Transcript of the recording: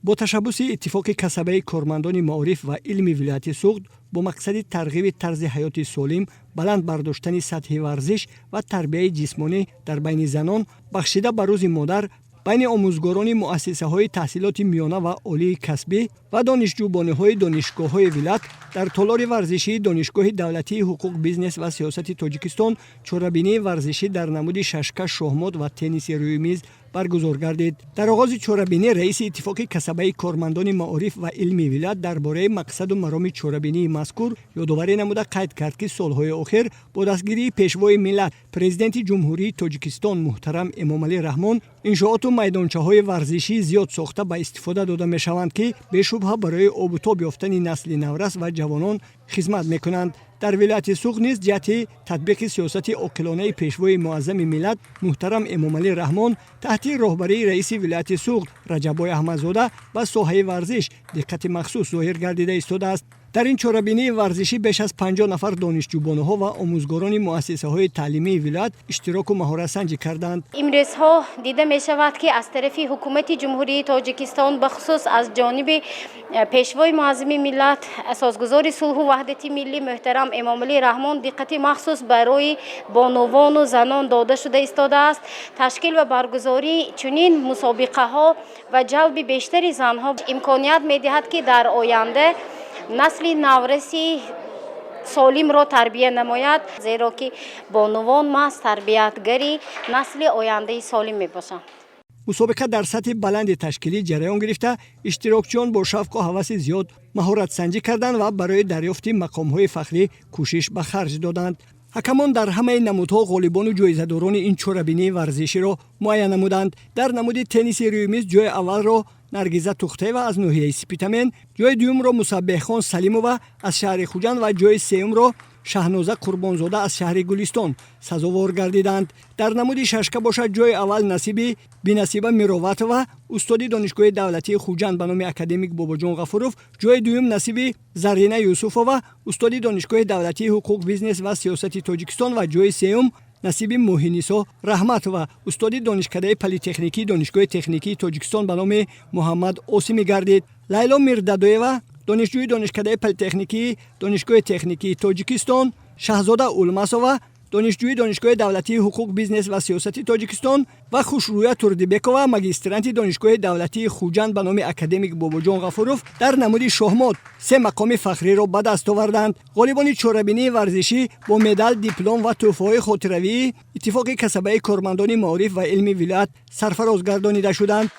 Бо ташаббуси Иттифоқи касабаи кормандони маориф ва илми вилояти Суғд бо мақсади тарғиби тарзи ҳаёти солим, баланд бардоштани сатҳи варзиш ва тарбияи ҷисмонӣ дар байни занон, бахшида ба Рӯзи модар, байни омӯзгорони муассисаҳои таҳсилоти миёна ва олии касбӣ ва донишҷӯбониҳои донишгоҳҳои вилоят дар толори варзишии Донишгоҳи давлатии ҳуқуқ, бизнес ва сиёсати Тоҷикистон чорабинии варзишӣ дар намуди шашка, шоҳмот ва тенниси рӯи миз баргузор гардид. Дар оғози чорабинӣ раиси Иттифоқи касабаи кормандони маориф ва илми вилоят дар бораи мақсаду мароми чорабинии мазкур ёдоварӣ намуда, қайд кард, ки солҳои охир бо дастгирии Пешвои миллат, Президенти Ҷумҳурии Тоҷикистон муҳтарам Эмомалӣ Раҳмон, иншооту майдончаҳои варзишӣ зиёд сохта ба истифода дода мешаванд, ки бешубҳа барои обутоб ёфтани насли наврас ва ҷавонон хизмат мекунанд. Дар вилояти Суғд низ ҷиҳати татбиқи сиёсати оқилонаи Пешвои муаззами миллат муҳтарам Эмомалӣ Раҳмон таҳти роҳбарии раиси вилояти Суғд Раҷаббой Аҳмадзода ба соҳаи варзиш диққати махсус зоҳир гардида истодааст. Дар ин чорабинии варзишӣ беш аз 50 нафар донишҷӯбонаҳо ва омӯзгорони муассисаҳои таълимии вилоят иштироку маҳоратсанҷӣ карданд. Имрӯзҳо дида мешавад, ки аз тарафи Ҳукумати Ҷумҳурии Тоҷикистон, бахусус аз ҷониби Пешвои муаззами миллат, Асосгузори сулҳу ваҳдати миллӣ муҳтарам Эмомалӣ Раҳмон, диққати махсус барои бонувону занон дода шуда истодааст. Ташкил ва баргузории чунин мусобиқаҳо ва ҷалби бештари занҳо имконият медиҳад, ки дар оянда насли навраси солимро тарбия намояд, зеро ки бонувон маҳз тарбиятгари насли ояндаи солим мебошанд. Мусобиқа дар сатҳи баланди ташкилӣ ҷараён гирифта, иштирокчиён бо шавқу ҳаваси зиёд маҳоратсанҷӣ карданд ва барои дарёфти мақомҳои фахрӣ кӯшиш ба харҷ доданд. Ҳакамон дар ҳамаи намудҳо ғолибону ҷоизадорони ин чорабинии варзиширо муайян намуданд. Дар намуди тенниси рӯи миз ҷои аввалро Наргиза Тухтаева аз ноҳияи Спитамен, ҷои дуюмро Мусаббеҳхон Салимова аз шаҳри Хуҷанд ва ҷои сеюмро Шаҳноза Қурбонзода аз шаҳри Гулистон сазовор гардиданд. Дар намуди шашка бошад, ҷои аввал насиби Бинасиба Мироватова, устоди Донишгоҳи давлатии Хуҷанд ба номи академик Бобоҷон Ғафуров, ҷои дуюм насиби Зарина Юсуфова, устоди Донишгоҳи давлатии ҳуқуқ, бизнес ва сиёсати Тоҷикистон, ва ҷои сеюм насиби Моҳинисо Раҳматова, устоди Донишкадаи политехникии Донишгоҳи техникии Тоҷикистон ба номи Муҳаммад Осимӣ гардид. Лайло Мирдадоева, донишҷӯи Донишкадаи политехникии Донишгоҳи техникии Тоҷикистон, Шаҳзода Улмасова, донишҷӯи Донишгоҳи давлатии ҳуқуқ, бизнес ва сиёсати Тоҷикистон, ва Хушрӯя Турдибекова, магистранти Донишгоҳи давлатии Хуҷанд ба номи академик Бобоҷон Ғафуров, дар намуди шоҳмот се мақоми фахриро ба даст оварданд. Ғолибони чорабинии варзишӣ бо медал, диплом ва тӯҳфаҳои хотиравии Иттифоқи касабаи кормандони маориф ва илми вилоят сарфароз гардонида шуданд.